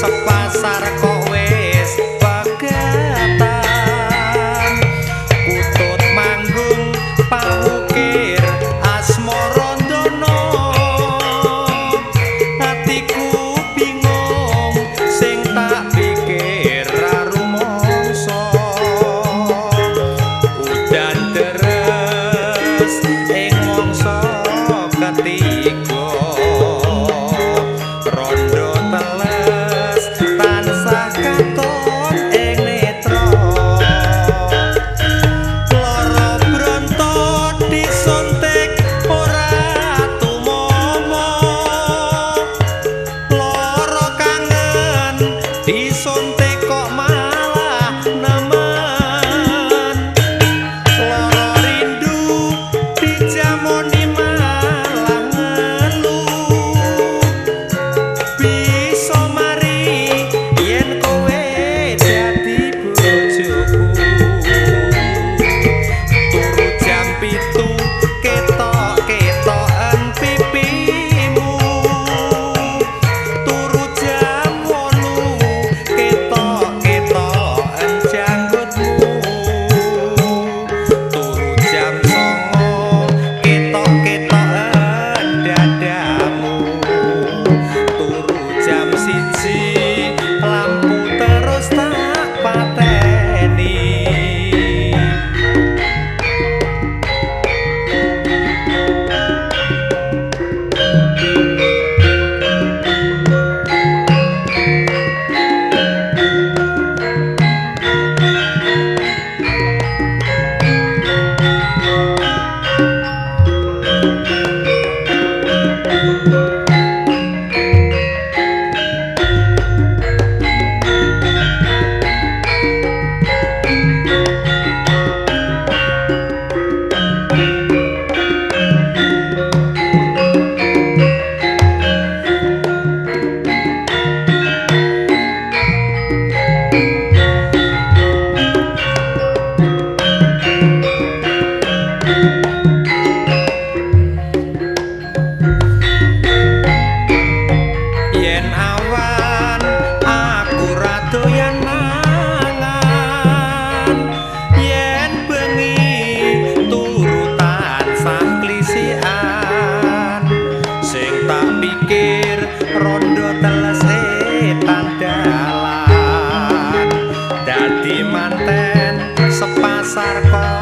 Sepasar kok wis pegatan, kutut manggung pawukir asmarandono. Atiku bingung sing tak pikir ra rumangsa. Udan deres ing mangsa ketiga, rondo teles tansah katon ing netra. Lara bronto disuntik ora tumomo, lara kangen disuntik kok malah nemen. Lara rindu dijamoni malah ngelu. Bisa mari yen kowe dadi bojoku. Turu jam 7 ketok-ketoken pipimu, turu jam 8 ketok-ketoken janggutmu, turu jam 9 ketok-ketoken dadamu, turu jam 1 lampu terus tak pateni. Yen awan aku ra doyan mangan, yen bengi turu tansah klisikan. Sing tak pikir rondo teles etan dalan, dadi manten sepasar kok